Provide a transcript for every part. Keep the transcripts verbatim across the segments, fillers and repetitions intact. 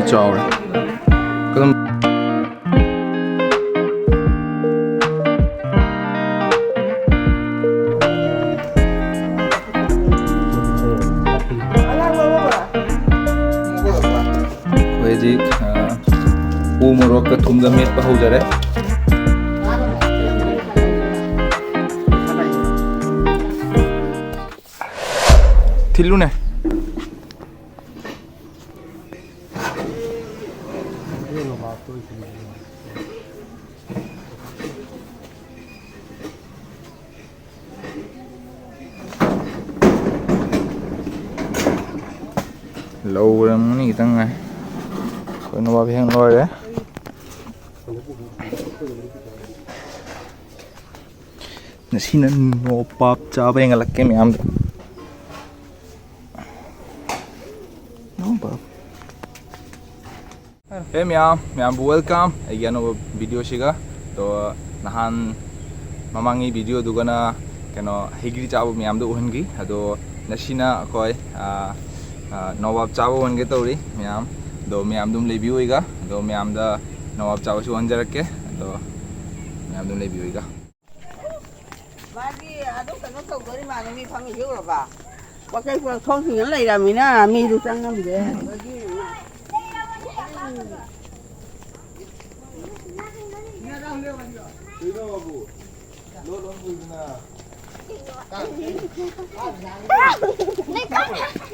ꯆꯥꯎꯔꯦ꯫ ꯀꯔꯝ- ꯑꯩꯈꯣꯏ ꯍꯧꯖꯤꯛ, ꯑ, ꯎ ꯃꯣꯔꯣꯛꯀ ꯊꯨꯝꯒ ꯃꯦꯠꯄ ꯍꯧꯖꯔꯦ꯫ ꯊꯤꯜꯂꯨꯅꯦ꯫ ꯂꯧꯔꯝꯒꯅꯤ ꯈꯤꯇꯪ ꯉꯥꯏ꯫ ꯑꯩꯈꯣꯏ ꯅꯣꯕꯥꯞ ꯍꯦꯛ ꯂꯣꯏꯔꯦ꯫ ꯉꯁꯤꯅ ꯅꯣꯕꯥꯞ ꯆꯥꯕ ꯍꯦꯟꯒꯠꯂꯛꯀꯦ ꯃꯌꯥꯝꯗ꯫ ꯅꯣꯕꯥꯞ꯫ ꯍꯦ ꯃꯌꯥꯝ, ꯃꯌꯥꯝꯕꯨ welcome ꯑꯩꯒꯤ ꯑꯅꯧꯕ video ꯁꯤꯒ꯫ ꯑꯗꯣ ꯅꯍꯥꯟ ꯃꯃꯥꯡꯒꯤ video ꯗꯨꯒꯅ ꯀꯩꯅꯣ ꯍꯩꯒ꯭ꯔꯤ ꯆꯥꯕ ꯃꯌꯥꯝꯗꯣ ꯎꯍꯟꯈꯤ꯫ ꯑꯗꯣ ꯉꯁꯤꯅ ꯑꯩꯈꯣꯏ, ꯑ, ꯑ, ꯅꯣꯕꯥꯞ ꯆꯥꯕ ꯎꯍꯟꯒꯦ ꯇꯧꯔꯤ ꯃꯌꯥꯝ꯫ ꯑꯗꯣ ꯃꯌꯥꯝ ꯑꯗꯨꯝ ꯂꯩꯕꯤꯌꯨ ꯑꯩꯒ꯫ ꯑꯗꯣ ꯃꯌꯥꯝꯗ ꯅꯣꯕꯥꯞ ꯆꯥꯕꯁꯨ ꯎꯍꯟꯖꯔꯛꯀꯦ꯫ ꯑꯗꯣ ꯃꯌꯥꯝ ꯑꯗꯨꯝ ꯂꯩꯕꯤꯌꯨ ꯑꯩꯒ꯫ ꯃꯥꯗꯤ ꯑꯗꯨꯝ ꯀꯩꯅꯣ ꯇꯧꯗꯣꯔꯤ ꯃꯥꯜꯂꯦ, ꯃꯤ ꯐꯝꯃꯤ ꯍꯦꯛꯎꯔꯕ? ꯄꯣꯠ ꯆꯩ ꯄꯣꯠꯊꯣꯛꯁꯤꯡꯅ ꯂꯩꯔꯝꯃꯤꯅ ꯃꯤꯗꯨ ꯆꯪꯉꯝꯗꯦ꯫ ꯑꯗꯒꯤ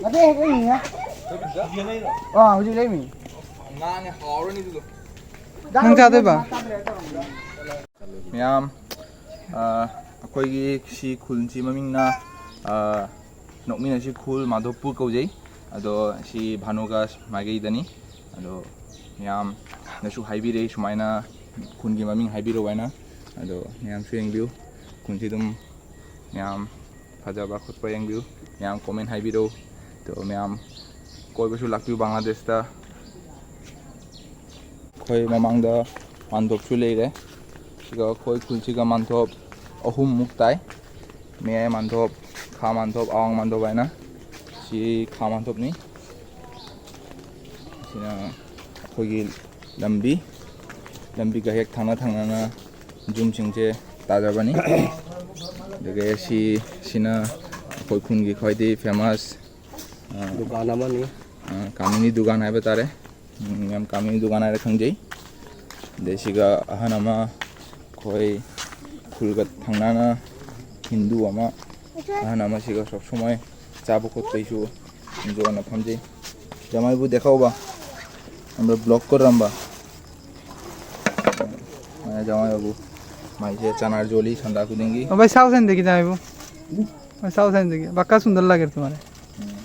ꯅꯠꯇꯦ, ꯍꯦꯛ ꯂꯩꯃꯤꯅ꯫ ꯑꯥ, ꯍꯧꯖꯤꯛ ꯂꯩꯃꯤ꯫ ꯅꯪ ꯆꯥꯗꯣꯏꯕ? ꯃꯌꯥꯝ, ꯑ, ꯑꯩꯈꯣꯏꯒꯤ ꯁꯤ ꯈꯨꯜꯁꯤ ꯃꯃꯤꯡꯅ, ꯑ, ꯅꯣꯛꯃꯤꯟꯅꯁꯤ ꯈꯨꯜ ꯃꯥꯙꯣꯄꯨꯔ ꯀꯧꯖꯩ꯫ ꯑꯗꯣ ꯁꯤ ꯚꯥꯅꯨꯒꯥꯁ ꯃꯥꯏꯀꯩꯗꯅꯤ꯫ ꯑꯗꯣ ꯃꯌꯥꯝꯅꯁꯨ ꯍꯥꯏꯕꯤꯔꯛꯏ ꯁꯨꯃꯥꯏꯅ ꯈꯨꯟꯒꯤ ꯃꯃꯤꯡ ꯍꯥꯏꯕꯤꯔꯛꯑꯣ ꯍꯥꯏꯅ꯫ ꯑꯗꯣ ꯃꯌꯥꯝꯁꯨ ꯌꯦꯡꯕꯤꯌꯨ꯫ ꯈꯨꯟꯁꯤ ꯑꯗꯨꯝ ꯃꯌꯥꯝ ꯐꯖꯕ ꯈꯣꯠꯄ ꯌꯦꯡꯕꯤꯌꯨ꯫ ꯃꯌꯥꯝ comment ꯍꯥꯏꯕꯤꯔꯛꯎ꯫ ꯑꯗꯣ ꯃꯌꯥꯝ ꯀꯣꯏꯕꯁꯨ ꯂꯥꯛꯄꯤꯌꯨ ꯕꯪꯒ꯭ꯂꯥꯗꯦꯁꯇ꯫ ꯑꯩꯈꯣꯏ ꯃꯃꯥꯡꯗ ꯃꯥꯟꯗꯣꯞꯁꯨ ꯂꯩꯔꯦ꯫ ꯁꯤꯒ ꯑꯩꯈꯣꯏ ꯈꯨꯜꯁꯤꯒ ꯃꯥꯟꯗꯣꯞ ꯑꯍꯨꯝꯃꯨꯛ ꯇꯥꯏ꯫ ꯃꯌꯥꯏ ꯃꯥꯟꯗꯣꯞ, ꯈꯥ ꯃꯥꯟꯗꯣꯞ, ꯑꯋꯥꯡ ꯃꯥꯟꯗꯣꯞ ꯍꯥꯏꯅ꯫ ꯁꯤ ꯈꯥ ꯃꯥꯟꯗꯣꯞꯅꯤ꯫ ꯁꯤꯅ ꯑꯩꯈꯣꯏꯒꯤ ꯂꯝꯕꯤ, ꯂꯝꯕꯤꯒ ꯍꯦꯛ ꯊꯪꯅ ꯊꯪꯅꯅ ꯌꯨꯝꯁꯤꯡꯁꯦ ꯇꯥꯖꯕꯅꯤ꯫ ꯑꯗꯨꯒ ꯁꯤ, ꯁꯤꯅ ꯑꯩꯈꯣꯏ ꯈꯨꯟꯒꯤ ꯈ꯭ꯋꯥꯏꯗꯒꯤ ꯐꯦꯃꯁ ꯗꯨꯀꯥꯟ ꯑꯃꯅꯤ꯫ ꯀꯥꯃꯤꯅꯤ ꯗꯨꯀꯥꯟ ꯍꯥꯏꯕ ꯇꯥꯔꯦ꯫ ꯎꯝ, ꯌꯥꯝ ꯀꯥꯃꯤꯅꯤ ꯗꯨꯀꯥꯟ ꯍꯥꯏꯔ ꯈꯪꯖꯩ꯫ ꯑꯗꯩ ꯁꯤꯒ ꯑꯍꯟ ꯑꯃ, ꯑꯩꯈꯣꯏ ꯈꯨꯜꯒ ꯊꯪꯅꯅ ꯍꯤꯟꯗꯨ ꯑꯃ, ꯑꯍꯟ ꯑꯃ ꯁꯤꯒ ꯁꯣꯞ ꯁꯨꯃꯥꯏ ꯆꯥꯕ ꯈꯣꯠꯄꯩꯁꯨ ꯌꯣꯟꯅ ꯐꯝꯖꯩ꯫ ꯖꯃꯥꯏꯕꯨ ꯗꯦꯈꯥꯎꯕ, ꯑꯝꯕ ꯕ꯭ꯂꯣꯛ ꯀꯣꯔꯝꯕ꯫ ꯃꯥꯅ ꯖꯃꯥꯏꯕꯨ ꯃꯥꯏꯁꯦ ꯆꯅꯥꯔ ꯌꯣꯜꯂꯤ ꯁꯟꯗꯥ ꯈꯨꯗꯤꯡꯒꯤ꯫ ꯑꯣ, ꯚꯥꯏ, ꯁꯥꯎ ꯁꯟꯗꯒꯤ ꯖꯃꯥꯏꯕꯨ꯫ ꯚꯥꯏ, ꯁꯥꯎ ꯁꯟꯗꯒꯤ꯫ ꯕꯥꯀꯥ ꯁꯨꯟꯗꯔ ꯂꯥꯒꯦ ꯇꯨꯃꯥꯔꯦ꯫ ꯎꯝ꯫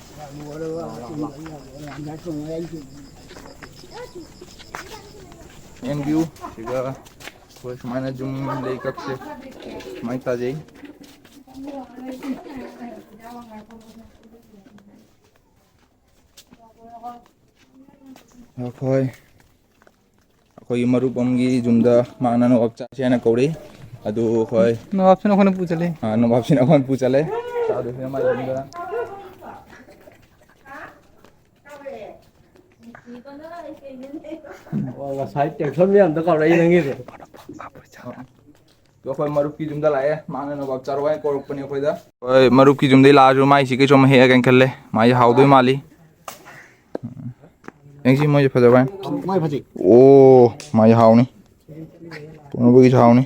ꯑꯦꯝ ꯚ꯭ꯌꯨ ꯁꯤꯒ ꯑꯩꯈꯣꯏ ꯁꯨꯃꯥꯏꯅ ꯌꯨꯝ ꯂꯩ ꯀꯛꯁꯦ ꯁꯨꯃꯥꯏꯅ ꯇꯥꯖꯩ꯫ ꯑꯩꯈꯣꯏ, ꯑꯩꯈꯣꯏꯒꯤ ꯃꯔꯨꯞ ꯑꯃꯒꯤ ꯌꯨꯝꯗ ꯃꯥꯅ ꯅꯣꯕꯥꯞ ꯆꯥꯁꯦ ꯍꯥꯏꯅ ꯀꯧꯔꯛꯏ꯫ ꯑꯗꯨ ꯑꯩꯈꯣꯏ ꯅꯣꯕꯥꯞꯁꯤꯅ ꯑꯩꯈꯣꯏꯅ ꯄꯨ ꯆꯠꯂꯤ꯫ ꯑꯥ, ꯅꯣꯕꯥꯞꯁꯤꯅ ꯑꯩꯈꯣꯏꯅ ꯄꯨ ꯆꯠꯂꯦ꯫ ꯆꯥꯗꯣꯏꯁꯤꯅ ꯃꯥꯏ ꯌꯨꯝꯗ꯫ ꯑꯣ, ꯉꯁꯥꯏ tension ꯃꯌꯥꯝꯗꯣ ꯀꯥꯎꯔꯛꯏ ꯅꯪꯒꯤꯗꯣ꯫ ꯑꯗꯣ ꯑꯩꯈꯣꯏ ꯃꯔꯨꯞꯀꯤ ꯌꯨꯝꯗ ꯂꯥꯛꯑꯦ, ꯃꯥꯅ ꯅꯣꯕꯥꯞ ꯆꯥꯔꯣ ꯍꯥꯏꯅ ꯀꯧꯔꯛꯄꯅꯦ ꯑꯩꯈꯣꯏꯗ꯫ ꯍꯣꯏ, ꯃꯔꯨꯞꯀꯤ ꯌꯨꯝꯗꯩ ꯂꯥꯛꯑꯁꯨ ꯃꯥꯏꯁꯤ ꯀꯩꯁꯨ ꯑꯃ ꯍꯦꯛꯑꯒꯦꯅ ꯈꯜꯂꯦ, ꯃꯥꯏꯁꯤ ꯍꯥꯎꯗꯣꯏ ꯃꯥꯜꯂꯤ꯫ ꯌꯦꯡꯁꯤ ꯃꯣꯏꯁꯦ ꯐꯖꯕ ꯍꯥꯏꯅ꯫ ꯃꯣꯏ ꯐꯖꯩ꯫ ꯑꯣ, ꯃꯥꯏꯁꯤ ꯍꯥꯎꯅꯤ, ꯄꯨꯅꯕꯒꯤꯁꯨ ꯍꯥꯎꯅꯤ꯫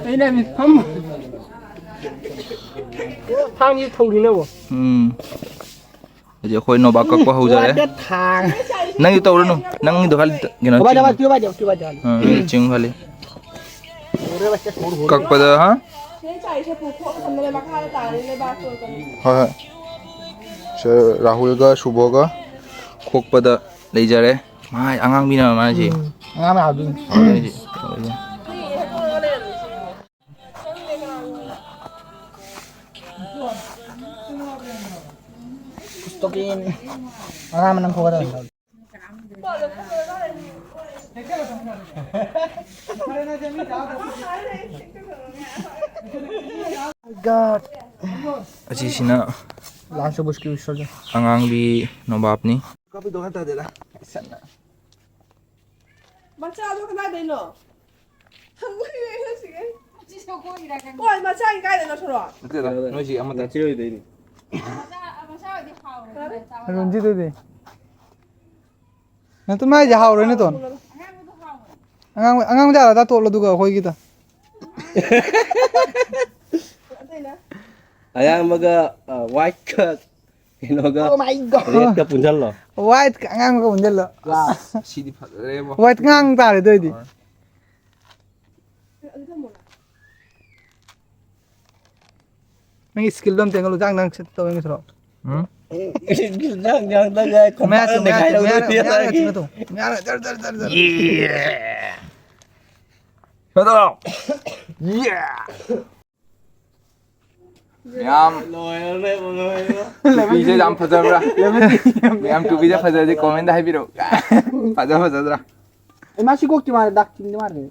ꯑꯩꯅ ꯃꯤꯠ ꯐꯝ꯫ ꯊꯥꯡꯁꯤ ꯊꯧꯔꯤꯅꯕꯣ? ꯎꯝ꯫ ꯍꯧꯖꯤꯛ ꯑꯩꯈꯣꯏ ꯅꯣꯕꯥꯞ ꯀꯛꯄ ꯍꯧꯖꯔꯦ꯫ ꯋꯥꯗ ꯊꯥꯡ꯫ ꯅꯪꯒꯤ ꯇꯧꯔꯨꯅꯨ, ꯅꯪꯒꯤꯗꯣ ꯈꯜꯂꯤ ꯀꯩꯅꯣ ꯇꯨꯕꯥꯏ, ꯆꯤꯡꯉꯨ꯫ ꯇꯨꯕꯥꯏ, ꯇꯨꯕꯥꯏ, ꯇꯨꯕꯥꯏ, ꯇꯨꯕꯥꯏ꯫ ꯎꯝ, ꯆꯤꯡꯉꯨ ꯈꯜꯂꯤ꯫ ꯀꯛꯄꯗ, ꯍꯥ? ꯍꯣꯏ, ꯍꯣꯏ꯫ ꯁꯦ, ꯔꯥꯍꯨꯜꯒ ꯁꯨꯕꯣꯒ ꯈꯣꯛꯄꯗ ꯂꯩꯖꯔꯦ꯫ ꯃꯥꯏ ꯑꯉꯥꯡꯕꯤꯅ ꯃꯥꯁꯤ꯫ ꯎꯝ, ꯑꯉꯥꯡꯕ ꯍꯥꯞꯇꯣꯏꯅꯤ꯫ ꯍꯥꯞꯇꯣꯏꯅꯤ꯫ ꯑꯉꯥꯡꯕ ꯅꯪ ꯈꯣꯛꯀꯗꯕꯅꯤ꯫ God. ꯑꯁꯤꯁꯤꯅ ꯂꯥꯁ ꯕꯨꯁꯀꯤ ꯎꯁꯣꯏꯗꯣ꯫ ꯑꯉꯥꯡꯕꯤ ꯅꯣꯕꯥꯞꯅꯤ꯫ ꯀꯥꯞꯄꯤꯗꯣ ꯍꯥꯏ ꯇꯥꯗꯦꯗ꯫ ꯃꯆꯥꯗꯣ ꯀꯗꯥꯏꯗꯩꯅꯣ? ꯍꯪꯕ ꯍꯪꯉꯦ ꯉꯁꯤꯒꯩ꯫ ꯍꯣꯏ, ꯃꯆꯥꯒꯤ ꯀꯥꯏꯗꯅꯣ ꯁꯣꯔꯣ? ꯅꯠꯇꯦꯗ, ꯅꯣꯏꯁꯤ ꯑꯃꯇ꯫ ꯅꯆꯦ ꯍꯣꯏꯗꯩꯅꯤ꯫ ꯃꯆꯥ, ꯃꯆꯥ ꯑꯣꯏꯗꯤ ꯍꯥꯎꯔꯣꯏ꯫ ꯔꯣꯟꯖꯤꯠ ꯍꯣꯏꯗꯤ꯫ ꯅꯠꯇꯦ, ꯃꯥꯏꯁꯦ ꯍꯥꯎꯔꯣꯏ, ꯅꯠꯇꯣꯟ꯫ ꯑꯉꯥꯡ, ꯑꯉꯥꯡ ꯃꯆꯥ ꯑꯗ ꯇꯣꯠꯂꯣ, ꯑꯗꯨꯒ ꯑꯩꯈꯣꯏꯒꯤꯗ꯫ ꯑꯌꯥꯝꯕꯒ, ꯑ, white ꯀ ꯀꯩꯅꯣꯒ, oh my God, red ꯀ ꯄꯨꯟꯁꯤꯜꯂꯣ꯫ White ꯀ ꯑꯉꯥꯡꯕꯒ ꯄꯨꯟꯁꯤꯜꯂꯣ꯫ ꯑꯁ, ꯁꯤꯗꯤ ꯐꯖꯔꯦꯕꯣ꯫ White ꯉꯥꯡ ꯇꯥꯔꯦ ꯑꯗꯨ ꯑꯣꯏꯗꯤ꯫ ꯍꯣꯏ꯫ ꯅꯪꯒꯤ skill ꯗꯣ ꯑꯝꯇ ꯌꯦꯡꯍꯜꯂꯨ, ꯆꯥꯡ ꯅꯪ ꯁꯦꯠ ꯇꯧ ꯌꯦꯡꯁꯤꯔꯣ? ꯎꯝ? ꯆꯥꯡ ꯌꯥꯡꯗꯒ ꯃꯌꯥ ꯆꯤꯡ, ꯈꯣꯡꯄꯥꯛꯅ ꯃꯌꯥ ꯆꯤꯡ, ꯃꯌꯥ ꯅꯩꯈꯥꯏꯔꯛꯎꯗꯣꯏꯅꯦ꯫ ꯆꯤꯡ, ꯃꯌꯥ ꯆꯤꯡ, ꯃꯌꯥ ꯆꯤꯡ ꯇꯧ꯫ ꯃꯌꯥ ꯖꯔ ꯖꯔ ꯖꯔ ꯖꯔ꯫ ꯌꯦ! ꯀꯩꯅꯣ ꯇꯧꯔꯣ꯫ ꯌꯦ! ꯃꯌꯥꯝ ꯂꯣꯏꯔꯦ, ꯂꯣꯏꯔꯦ꯫ ꯇꯨꯄꯤꯁꯦ ꯌꯥꯝ ꯐꯖꯕ꯭ꯔꯥ? ꯃꯌꯥꯝ ꯇꯨꯄꯤꯁꯦ ꯐꯖꯔꯗꯤ comment ꯇ ꯍꯥꯏꯕꯤꯔꯛꯎ꯫ ꯐꯖ ꯐꯖꯗ꯭ꯔꯥ? ꯑꯦ, ꯃꯥꯁꯤ ꯀꯣꯛꯇꯤ ꯃꯥꯜꯂꯦ, ꯗꯥꯛ ꯆꯤꯡꯗꯤ ꯃꯥꯜꯂꯦ꯫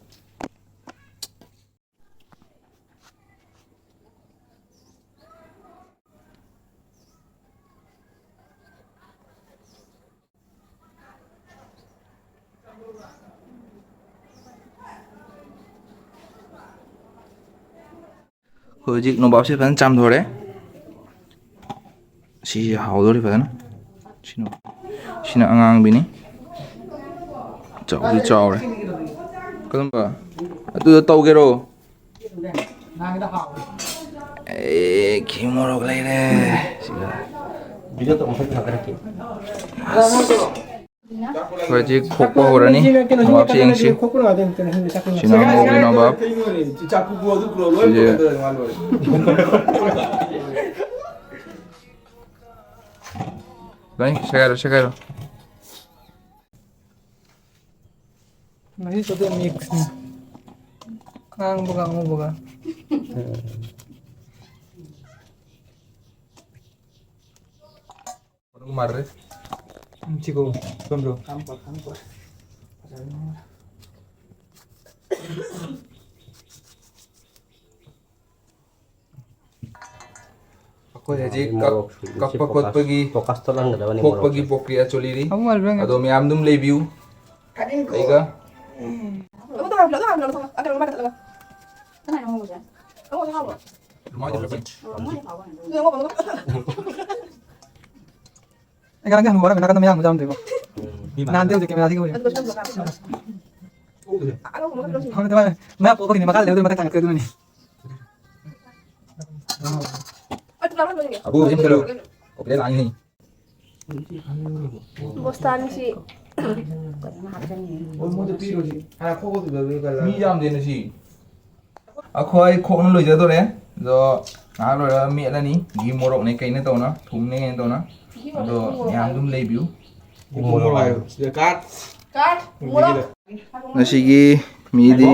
ꯑꯩꯈꯣꯏ ꯍꯧꯖꯤꯛ ꯅꯣꯕꯥꯞꯁꯦ ꯐꯖꯅ ꯆꯥꯝꯊꯣꯔꯦ꯫ ꯁꯤꯁꯦ ꯍꯥꯎꯗꯧꯔꯤ ꯐꯖꯅ꯫ ꯁꯤꯅ, ꯁꯤꯅ ꯑꯉꯥꯡꯕꯤꯅꯤ꯫ ꯆꯥꯎꯗꯤ ꯆꯥꯎꯔꯦ꯫ ꯀꯔꯝꯕ? ꯑꯗꯨꯗ ꯇꯧꯒꯦꯔꯣ? ꯑꯦ, ꯈꯤ ꯃꯣꯔꯣꯛ ꯂꯩꯔꯦ꯫ ꯁꯤꯒ꯫ ꯑꯁ꯫ ꯑꯩꯈꯣꯏ ꯍꯧꯖꯤꯛ ꯈꯣꯛꯄ ꯍꯧꯔꯅꯤ꯫ ꯅꯣꯕꯥꯞꯁꯤ ꯌꯦꯡꯁꯤ꯫ ꯁꯤꯅ ꯉꯧꯕꯤ ꯅꯣꯕꯥꯞ꯫ ꯁꯤꯁꯦ꯫ ꯂꯣꯏ ꯁꯦꯒꯥꯏꯔꯣ, ꯁꯦꯒꯥꯏꯔꯣ꯫ ꯉꯁꯤ ꯆꯥꯇ꯭ꯔꯦꯠ mix ꯅꯤ꯫ ꯑꯉꯥꯡꯕꯒ ꯑꯉꯧꯕꯒ꯫ ꯃꯥꯔꯔꯦ꯫ ꯎꯝ, ꯁꯤꯒꯣ, ꯁꯣꯝꯗꯣ꯫ ꯀꯝꯕ, ꯀꯝꯕ? ꯐꯖꯕ ꯌꯥꯝ ꯂꯩ꯫ ꯑꯩꯈꯣꯏ ꯍꯧꯖꯤꯛ ꯀꯞ-, ꯃꯣꯔꯣꯛ ꯁꯨ-, ꯀꯞꯄ ꯁꯤ ꯈꯣꯠꯄꯒꯤ ꯐꯣꯀꯁ ꯇꯧꯍꯟꯒꯗꯕꯅꯤ ꯄꯣꯛꯄꯒꯤ ꯃꯣꯔꯣꯛꯁꯦ꯫ ꯄ꯭ꯔꯣꯀ꯭ꯔꯤꯌꯥ ꯆꯣꯜꯂꯤꯔꯤ꯫ ꯑꯗꯣ ꯃꯌꯥꯝ ꯑꯗꯨꯝ ꯂꯩꯕꯤꯌꯨ꯫ ꯑꯩꯒ ꯑꯩ ꯉꯔꯥꯡꯗꯤ ꯍꯅꯨꯕ ꯋꯥꯔꯝꯃꯦ, ꯅꯥꯀꯟꯗ ꯃꯌꯥꯡ ꯃꯆꯥ ꯑꯃ ꯂꯩꯕ꯫ ꯅꯍꯥꯟꯗꯤ ꯍꯧꯖꯤꯛ ꯀꯦꯃꯦꯔꯥꯁꯤꯒ ꯎꯔꯦ꯫ ꯈꯪꯗꯦ, ꯃꯥ, ꯃꯥ ꯄꯣꯛꯄꯒꯤꯅꯦ, ꯃꯈꯥ ꯂꯩꯍꯧꯗꯣꯏ, ꯃꯊꯛ ꯊꯥꯡꯒꯠꯀꯗꯣꯏꯅꯤ꯫ ꯑꯕꯨ, ꯁꯤ ꯃꯨꯊꯠꯂꯨ꯫ ꯀꯣꯄꯤꯔꯥꯏꯠ ꯂꯥꯛꯅꯤ꯫ ꯕꯣꯁꯇꯥꯟꯁꯤ ꯃꯤ ꯌꯥꯝꯗꯦꯅ ꯁꯤ꯫ ꯑꯩꯈꯣꯏ ꯈꯣꯛꯅ ꯂꯣꯏꯖꯗꯣꯔꯦ꯫ ꯑꯗꯣ ꯉꯥꯏꯍꯥꯛ ꯂꯣꯏꯔꯒ ꯃꯦꯠꯂꯅꯤ꯫ ꯘꯤ ꯃꯣꯔꯣꯛꯅꯦ ꯀꯩꯅꯦ ꯇꯧꯅ, ꯊꯨꯝꯅꯦ ꯀꯩꯅꯦ ꯇꯧꯅ꯫ ꯑꯗꯣ ꯃꯌꯥꯝ ꯑꯗꯨꯝ ꯂꯩꯕꯤꯌꯨ꯫ ꯉꯁꯤꯒꯤ ꯃꯤꯗꯤ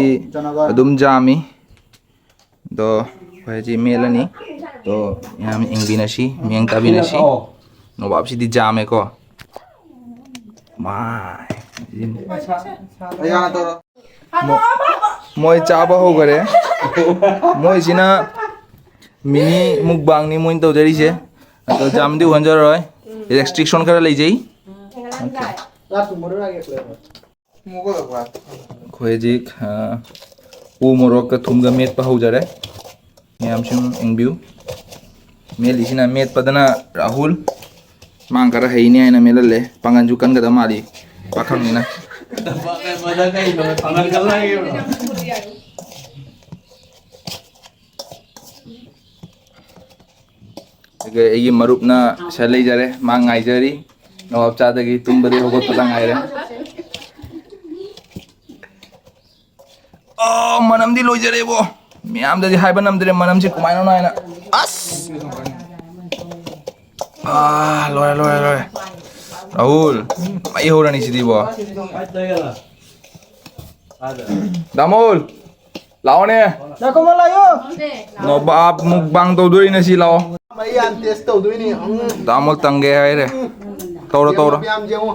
ꯑꯗꯨꯝ ꯌꯥꯝꯃꯤ꯫ ꯑꯗꯣ ꯑꯩꯈꯣꯏ ꯍꯧꯖꯤꯛ ꯃꯦꯠꯂꯅꯤ꯫ ꯑꯗꯣ ꯃꯌꯥꯝ ꯌꯦꯡꯕꯤꯅꯁꯤ, ꯃꯤꯠꯌꯦꯡ ꯇꯥꯕꯤꯅꯁꯤ꯫ ꯅꯣꯕꯥꯞꯁꯤꯗꯤ ꯌꯥꯝꯃꯦꯀꯣ꯫ ꯃꯥꯏ꯫ ꯃꯣ-, ꯃꯣꯏ ꯆꯥꯕ ꯍꯧꯈꯔꯦ꯫ ꯃꯣꯏꯁꯤꯅ ꯃꯤꯅꯤ ꯃꯨꯛꯕꯥꯡꯅꯤ ꯃꯣꯏꯅ ꯇꯧꯖꯔꯤꯁꯦ꯫ ꯑꯗꯣ ꯌꯥꯝꯗꯤ ꯎꯍꯟꯖꯔꯣꯏ꯫ ꯔꯦꯁꯇ꯭ꯔꯤꯛꯁꯟ ꯈꯔ ꯂꯩꯖꯩ꯫ ꯑꯣꯀꯦ꯫ ꯑꯩꯈꯣꯏ ꯍꯧꯖꯤꯛ, ꯑ, ꯎ ꯃꯣꯔꯣꯛꯀ ꯊꯨꯝꯒ ꯃꯦꯠꯄ ꯍꯧꯖꯔꯦ꯫ ꯃꯌꯥꯝꯁꯨ ꯌꯦꯡꯕꯤꯌꯨ꯫ ꯃꯦꯠꯂꯤꯁꯤꯅ ꯃꯦꯠꯄꯗꯅ ꯔꯥꯍꯨꯜ꯫ ꯃꯥ ꯈꯔ ꯍꯩꯅꯤ ꯍꯥꯏꯅ ꯃꯦꯠꯍꯜꯂꯦ꯫ ꯄꯥꯡꯒꯟꯁꯨ ꯀꯟꯒꯗꯕ ꯃꯥꯜꯂꯤ, ꯄꯥꯈꯪꯅꯤꯅ꯫ ꯑꯗꯨꯒ ꯑꯩꯒꯤ ꯃꯔꯨꯞꯅ ꯁꯤꯗ ꯂꯩꯖꯔꯦ, ꯃꯥ ꯉꯥꯏꯖꯔꯤ꯫ ꯅꯋꯥꯞꯆꯥꯗꯒꯤ ꯇꯨꯝꯕꯗꯒꯤ ꯍꯧꯒꯠꯄꯗ ꯉꯥꯏꯔꯦ꯫ ꯑꯣ, ꯃꯅꯝꯗꯤ ꯂꯣꯏꯖꯔꯦꯕꯣ꯫ ꯃꯤꯌꯥꯝꯗꯗꯤ ꯍꯥꯏꯕ ꯉꯝꯗ꯭ꯔꯦ ꯃꯅꯝꯁꯤ ꯀꯃꯥꯏꯅꯅꯣ ꯍꯥꯏꯅ꯫ ꯑꯁ! ꯑꯥ, ꯂꯣꯏꯔꯦ, ꯂꯣꯏꯔꯦ, ꯂꯣꯏꯔꯦ꯫ ꯔꯥꯍꯨꯜ, ꯃꯩ ꯍꯧꯔꯅꯤ ꯁꯤꯗꯤꯕꯣ꯫ ꯗꯥꯃꯣꯜ, ꯂꯥꯛꯑꯣꯅꯦ꯫ ꯂꯥꯛꯑꯣ, ꯂꯥꯛꯑꯣ꯫ ꯅꯣꯕꯥꯞ ꯃꯨꯛꯕꯥꯡ ꯇꯧꯗꯣꯔꯤꯅꯦ ꯁꯤ, ꯂꯥꯛꯑꯣ꯫ ꯃꯩ ꯌꯥꯝ ꯇꯦꯁ ꯇꯧꯗꯣꯏꯅꯤ꯫ ꯎꯝ꯫ ꯗꯥꯃꯣꯜ ꯇꯪꯒꯦ ꯍꯥꯏꯔꯦ꯫ ꯇꯧꯔꯣ, ꯌꯦꯡꯉꯣ, ꯇꯧꯔꯣ꯫ ꯃꯌꯥꯝ ꯌꯦꯡꯉꯣ꯫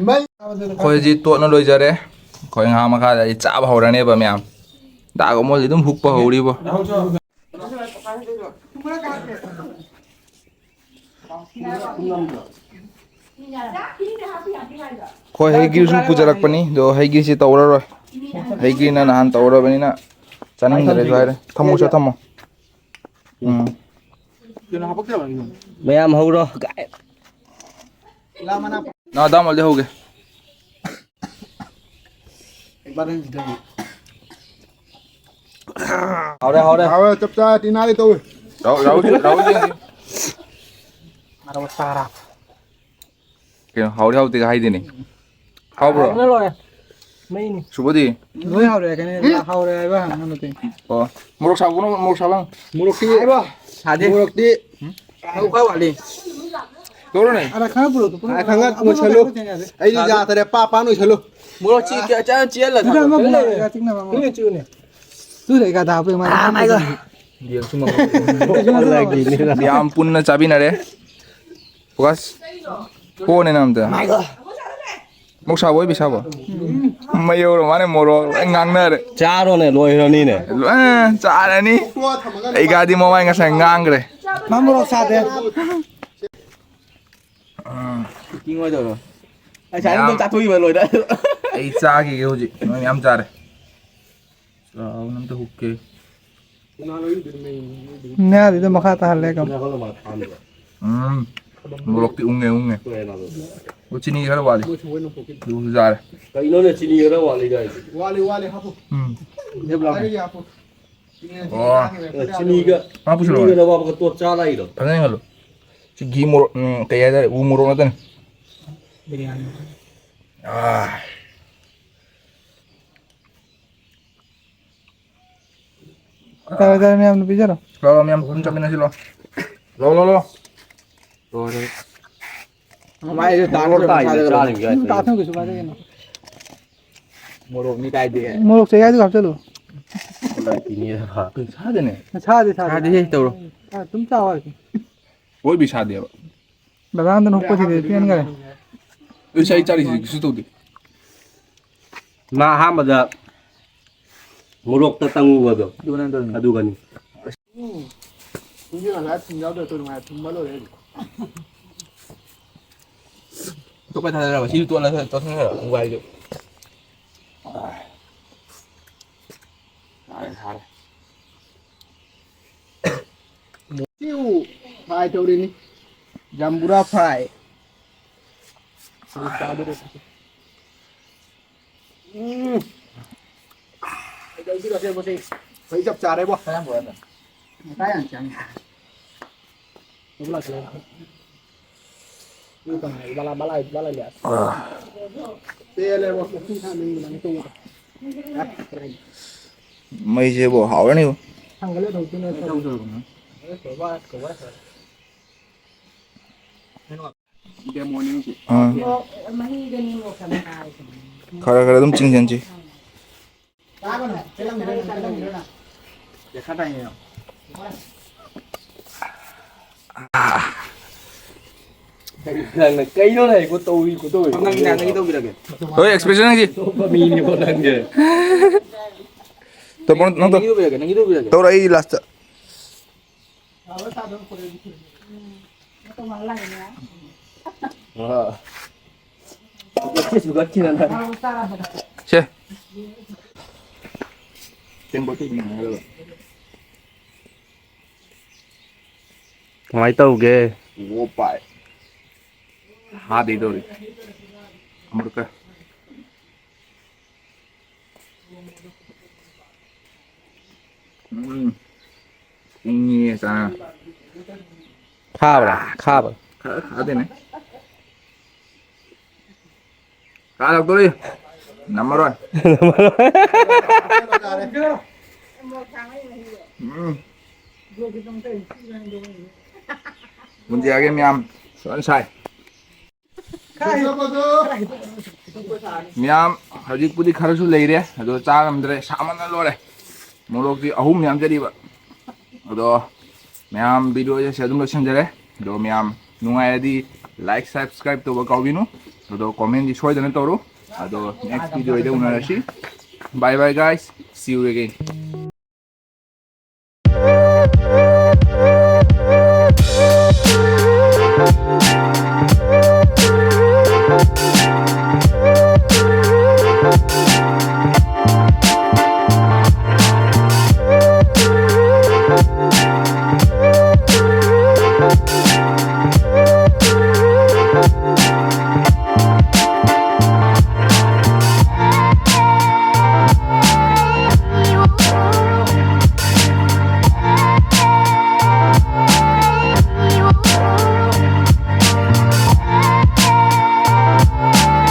ꯃꯩ꯫ ꯑꯩꯈꯣꯏ ꯍꯧꯖꯤꯛ ꯇꯣꯠꯅ ꯂꯣꯏꯖꯔꯦ꯫ ꯑꯩꯈꯣꯏ ꯉꯥ ꯃꯈꯥꯗ ꯑꯩ ꯆꯥꯕ ꯍꯧꯔꯅꯦꯕ ꯃꯌꯥꯝ꯫ ꯗꯥꯒ ꯃꯣꯏꯗꯤ ꯑꯗꯨꯝ ꯍꯨꯛꯄ ꯍꯧꯔꯤꯕꯣ꯫ ꯑꯩꯈꯣꯏ ꯍꯩꯒ꯭ꯔꯨꯁꯨ ꯄꯨꯖꯔꯛꯄꯅꯤ, ꯑꯗꯣ ꯍꯩꯒ꯭ꯔꯨꯁꯤ ꯇꯧꯔꯔꯣꯏ꯫ ꯍꯩꯒ꯭ꯔꯨꯅ ꯅꯍꯥꯟ ꯇꯧꯔꯕꯅꯤꯅ ꯆꯥꯅꯤꯡꯗ꯭ꯔꯦꯁꯨ ꯍꯥꯏꯔꯦ꯫ ꯊꯝꯃꯣ, ꯁꯦ ꯊꯝꯃꯣ꯫ ꯎꯝ꯫ ꯃꯌꯥꯝ ꯍꯧꯔꯣ꯫ ꯅꯥ, ꯗꯥꯃꯣꯜꯗꯤ ꯍꯧꯒꯦ꯫ ꯍꯧꯔꯦ, ꯍꯧꯔꯦ꯫ ꯍꯧꯔꯦ, ꯆꯞ ꯆꯥ ꯇꯤꯅꯥꯗꯤ ꯇꯧꯏ꯫ ꯔꯥꯍꯨꯜ, ꯔꯥꯍꯨꯜ, ꯔꯥꯍꯨꯜ ꯌꯦꯡꯒꯦ꯫ ꯃꯔꯣꯛ ꯇꯥꯔꯕ꯫ ꯀꯩꯅꯣ, ꯍꯥꯎꯔꯤ ꯍꯥꯎꯇꯦꯒ ꯍꯥꯏꯗꯦꯅꯦ꯫ ꯍꯥꯎꯕ꯭ꯔꯣ? ꯍꯥꯎꯕꯅ ꯂꯣꯏꯔꯦ꯫ ꯃꯩꯅꯤ꯫ ꯁꯨꯕꯗꯤ? ꯂꯣꯏ ꯍꯥꯎꯔꯦ, ꯀꯩꯅꯣ, ꯍꯥꯎꯔꯦ ꯍꯥꯏꯕ ꯍꯪꯉ ꯅꯠꯇꯦ꯫ ꯑꯣ, ꯃꯣꯔꯣꯛ ꯁꯥꯕꯅꯣ, ꯃꯣꯔꯣꯛ ꯁꯥꯕ? ꯃꯣꯔꯣꯛꯇꯤ ꯍꯥꯏꯕ꯫ ꯁꯥꯗꯦ꯫ ꯃꯣꯔꯣꯛꯇꯤ ꯍꯧ ꯈꯔ ꯋꯥꯠꯂꯤ꯫ ꯇꯧꯔꯣꯅꯦ꯫ ꯑꯔꯥ, ꯈꯔ ꯄꯨꯔꯛꯑꯣ, ꯄꯨꯔꯛꯑꯣ꯫ ꯑꯥ, ꯈꯪꯉ ꯑꯃ ꯂꯣꯏꯁꯜꯂꯨ꯫ ꯄꯨꯔꯛꯑꯣ꯫ ꯑꯩꯗꯤ ꯌꯥꯗꯔꯦ, ꯄꯥ ꯄꯥ ꯂꯣꯏꯁꯜꯂꯨ꯫ ꯃꯣꯔꯣꯛ ꯆꯤ-, ꯆꯤ-, ꯆꯤꯍꯜꯂ ꯑꯗꯨꯗ ꯊꯝꯃꯣ꯫ ꯑꯃ ꯄꯨꯔꯛꯑꯣ, ꯆꯤꯛꯅꯕ ꯑꯃ꯫ ꯀꯩꯅꯣ ꯆꯤꯛꯎꯅꯦ꯫ ꯇꯨ ꯂꯩ ꯀꯥ ꯊꯥꯕ ꯃꯥ꯫ ꯌꯥꯝ ꯄꯨꯟꯅ ꯆꯥꯕꯤꯅꯔꯦ꯫ ꯐꯣꯀꯁ꯫ ꯐꯣꯟꯅꯦ ꯅꯝꯗ꯫ ꯃꯣꯔꯣꯛ ꯁꯥꯕ ꯑꯣꯏꯕꯤ ꯁꯥꯕ꯫ ꯃꯩ ꯌꯧꯔ ꯃꯥꯅꯦ ꯃꯣꯔꯣꯛ ꯂꯣꯏ ꯉꯥꯡꯅꯔꯦ꯫ ꯆꯥꯔꯣꯅꯦ, ꯂꯣꯏꯔꯅꯤꯅꯦ꯫ ꯂꯣꯏ ꯆꯥꯔꯅꯤ꯫ ꯑꯩ ꯒꯥꯗꯤ ꯃꯃꯥꯏ ꯉꯁꯥꯏ ꯉꯥꯡꯈ꯭ꯔꯦ꯫ ꯃꯥ ꯃꯣꯔꯣꯛ ꯁꯥꯗꯦ꯫ ꯎꯝ꯫ ꯀꯤꯡ ꯑꯣꯏꯗꯧꯔꯣ? ꯑꯩ ꯁꯥꯏꯅ ꯌꯥꯝ ꯑꯗꯨꯝ ꯆꯥꯊꯣꯛꯈꯤꯕ ꯂꯣꯏꯔꯦ꯫ ꯑꯩ ꯆꯥꯈꯤꯒꯦ ꯍꯧꯖꯤꯛ꯫ ꯅꯣꯏ ꯃꯌꯥꯝ ꯆꯥꯔꯦ꯫ ꯆꯥꯎꯅ ꯑꯝꯇ ꯍꯨꯛꯀꯦ꯫ ꯉꯥꯗꯨꯗ ꯃꯈꯥ ꯇꯥꯍꯜꯂꯦ ꯀꯣ꯫ ꯎꯝ꯫ ꯃꯣꯔꯣꯛꯇꯤ ꯎꯪꯉꯦ, ꯎꯪꯉꯦ꯫ ꯑꯣ, ꯆꯤꯅꯤ ꯈꯔ ꯋꯥꯠꯂꯤ꯫ ꯑꯗꯨꯁꯨ ꯆꯥꯔꯦ꯫ ꯀꯩꯅꯣꯅꯦ ꯆꯤꯅꯤ ꯈꯔ ꯋꯥꯠꯂꯤ ꯀꯥꯏꯁꯦ? ꯋꯥꯠꯂꯤ, ꯋꯥꯠꯂꯤ, ꯍꯥꯞꯄꯨ꯫ ꯎꯝ꯫ ꯍꯦꯞ ꯂꯥꯎꯅꯦ꯫ ꯑꯩ ꯍꯥꯞꯄꯨ꯫ ꯆꯤꯅꯤ ꯑꯣ꯫ ꯆꯤꯅꯤꯒ, ꯃꯥ ꯄꯨꯁꯤꯜꯂꯛꯑꯣꯅꯦ꯫ ꯆꯤꯅꯤꯒ ꯅꯕꯥꯞꯀ ꯇꯣꯠ ꯆꯥ ꯂꯥꯛꯏꯔꯣ? ꯐꯖꯅ ꯌꯦꯡꯍꯜꯂꯨ꯫ ꯁꯤ ꯘꯤ ꯃꯣꯔꯣꯛ, ꯎꯝ, ꯀꯩ ꯍꯥꯏꯇꯥꯔꯦ, ꯎ ꯃꯣꯔꯣꯛ ꯅꯠꯇꯅ꯫ ꯕꯤꯔꯌꯥꯅꯤ꯫ ꯑꯥ꯫ ꯇꯥꯔꯦ, ꯇꯥꯔꯦ, ꯃꯌꯥꯝꯅ ꯄꯤꯖꯔꯣ꯫ ꯂꯥꯎ, ꯂꯥꯎ, ꯃꯌꯥꯝ ꯄꯨꯟ ꯆꯠꯃꯤꯟꯅꯁꯤ, ꯂꯥꯎ꯫ ꯂꯥꯎ, ꯂꯥꯎ, ꯂꯥꯎ꯫ ꯂꯣꯏꯔꯦ꯫ ꯃꯃꯥꯏꯗ ꯇꯥꯔ ꯃꯣꯔꯣꯛ ꯇꯥꯔꯤꯗ ꯃꯁꯥꯗ ꯆꯥꯔꯤꯕ ꯌꯥꯏ ꯎꯝ, ꯀꯩꯅꯣ꯫ ꯇꯥꯊꯣꯛꯀꯦꯁꯨ ꯀꯥꯏꯗꯦ ꯀꯩꯅꯣ꯫ ꯃꯣꯔꯣꯛꯅꯤ ꯀꯥꯏꯗꯦ꯫ ꯃꯣꯔꯣꯛ ꯆꯦꯒꯥꯏꯗꯨ ꯍꯥꯞꯆꯜꯂꯨ꯫ ꯂꯥꯛꯄꯤꯅꯦ꯫ ꯁꯥꯗꯦꯅꯦ꯫ ꯁꯥꯗꯦ, ꯁꯥꯗꯦ꯫ ꯁꯥꯗꯦꯍꯦ, ꯇꯧꯔꯣ꯫ ꯑꯗꯨꯝ ꯆꯥꯎ ꯍꯥꯏꯔꯛꯀꯦ꯫ ꯑꯣꯏꯕꯤ ꯁꯥꯗꯦꯕ꯫ ꯕꯕꯥ ꯍꯟꯗꯛ ꯅꯣꯛꯄꯁꯤꯗꯤ ꯄꯦꯟꯈꯔꯦ꯫ ꯑꯩ ꯆꯥꯔꯤ, ꯆꯥꯔꯤꯁꯤꯗꯤ ꯀꯩꯁꯨ ꯇꯧꯗꯦ꯫ ꯃꯥ ꯑꯍꯥꯟꯕꯗ ꯃꯣꯔꯣꯛꯇ ꯇꯪꯉꯨꯕꯗꯣ꯫ ꯑꯗꯨꯒ ꯅꯪ ꯇꯧꯔꯤꯅꯦ꯫ ꯑꯗꯨꯒꯅꯤ꯫ ꯎꯝ꯫ ꯁꯤꯡꯖꯨ ꯉꯁꯥꯏ ꯊꯨꯝ ꯌꯥꯎꯗ꯭ꯔꯁꯨ ꯅꯨꯡꯉꯥꯏ, ꯊꯨꯝꯕ ꯂꯣꯏꯔꯦ ꯑꯩꯗꯤ꯫ ꯑꯇꯣꯞꯄ ꯊꯥꯗꯔꯕ? ꯁꯤꯁꯨ ꯇꯣꯠꯂ ꯇꯣꯠꯁꯟꯈ꯭ꯔꯕ? ꯎ ꯋꯥꯏꯗꯨ꯫ ꯁꯥꯔꯦ, ꯁꯥꯔꯦ꯫ ꯁꯤꯕꯨ fry ꯇꯧꯔꯤꯅꯤ꯫ ꯖꯝꯕꯨꯔꯥ fry꯫ ꯎꯝ꯫ ꯃꯍꯤ ꯆꯞ ꯆꯥꯔꯦꯕꯣ꯫ ꯃꯇꯥ ꯌꯥꯝ ꯆꯪꯉꯦ꯫ ꯄꯦꯜꯂꯦꯕꯣ꯫ ꯃꯩꯁꯦꯕꯣ ꯍꯥꯎꯔꯅꯤꯕꯣ꯫ ꯗꯦ ꯃꯣꯔꯅꯤꯡꯁꯦ꯫ ꯑꯥ꯫ ꯈꯔ ꯈꯔ ꯑꯗꯨꯝ ꯆꯤꯡꯁꯤꯟꯁꯤ꯫ ꯅꯪꯅ ꯀꯩꯅꯣ ꯍꯥꯏꯀꯣ ꯇꯧꯔꯤ ꯈꯨꯇꯧꯔꯤ꯫ ꯅꯪ, ꯅꯪ, ꯅꯪꯒꯤ ꯇꯧꯕꯤꯔꯒꯦ꯫ ꯍꯣꯏ, expression ꯅꯪꯒꯤ꯫ ꯑꯇꯣꯞꯄ ꯃꯤꯅꯤꯀꯣ ꯅꯪꯁꯦ꯫ ꯇꯧꯕ ꯅꯪ ꯇꯧ꯫ ꯅꯪꯒꯤ ꯇꯧꯕꯤꯔꯒꯦ, ꯅꯪꯒꯤ ꯇꯧꯕꯤꯔꯒꯦ꯫ ꯇꯧꯔꯛꯑꯣ, ꯑꯩ last꯫ ꯑꯥ꯫ ꯁꯨꯒꯠꯈꯤꯗꯅ꯫ ꯁꯦ꯫ ꯀꯃꯥꯏ ꯇꯧꯒꯦ? ꯑꯣ ꯄꯥꯏ꯫ ꯍꯥꯗꯣꯏ ꯇꯧꯔꯤ꯫ ꯑꯃꯨꯔꯛꯀ꯫ ꯎꯝ꯫ ꯏꯪꯉꯤꯌꯦ ꯆꯥ꯫ ꯈꯥꯕ꯭ꯔꯥ? ꯈꯥꯕ꯭ꯔꯥ? ꯈꯔ ꯈꯥꯗꯦꯅꯦ꯫ ꯀꯥꯔꯛꯇꯣꯔꯤ꯫ ꯅꯝꯃꯔꯣꯏ꯫ ꯎꯝ꯫ ꯕꯨꯟꯗꯤꯌꯥꯒꯤ ꯃꯌꯥꯝ ꯐꯖꯅ ꯁꯥꯏ꯫ ꯃꯌꯥꯝ ꯍꯧꯖꯤꯛꯄꯨꯗꯤ ꯈꯔꯁꯨ ꯂꯩꯔꯦ, ꯑꯗꯣ ꯆꯥ ꯉꯝꯗ꯭ꯔꯦ, ꯁꯥꯃꯟꯅ ꯂꯣꯏꯔꯦ꯫ ꯃꯣꯔꯣꯛꯇꯤ ꯑꯍꯨꯝ ꯌꯥꯟꯖꯔꯤꯕ꯫ ꯑꯗꯣ ꯃꯌꯥꯝ video ꯁꯦ ꯑꯗꯨꯝ ꯂꯣꯏꯁꯤꯟꯖꯔꯦ꯫ ꯑꯗꯣ ꯃꯌꯥꯝ ꯅꯨꯡꯉꯥꯏꯔꯗꯤ like, subscribe ꯇꯧꯕ ꯀꯥꯎꯕꯤꯅꯨ꯫ ꯑꯗꯣ comment ꯗꯤ ꯁꯣꯏꯗꯅ ꯇꯧꯔꯨ꯫ ꯑꯗꯣ next video ꯗ ꯎꯅꯔꯁꯤ꯫ Bye bye guys, see you again.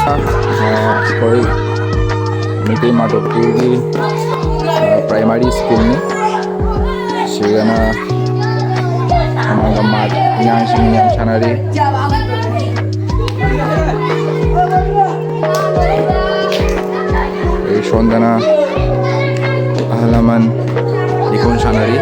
ꯑꯩꯈꯣꯏ ꯃꯩꯇꯩ ꯃꯥꯙꯕꯄꯨꯔꯒꯤ primary school ꯅꯤ꯫ ꯁꯤꯗꯅ ꯑꯉꯥꯡ ꯑꯃ, ꯑꯉꯥꯡꯁꯤꯡ ꯌꯥꯝ ꯁꯥꯟꯅꯔꯤ꯫ ꯑꯩ ꯁꯣꯝꯗꯅ ꯑꯍꯜ ꯂꯃꯟ ꯂꯤꯀꯣꯟ ꯁꯥꯟꯅꯔꯤ꯫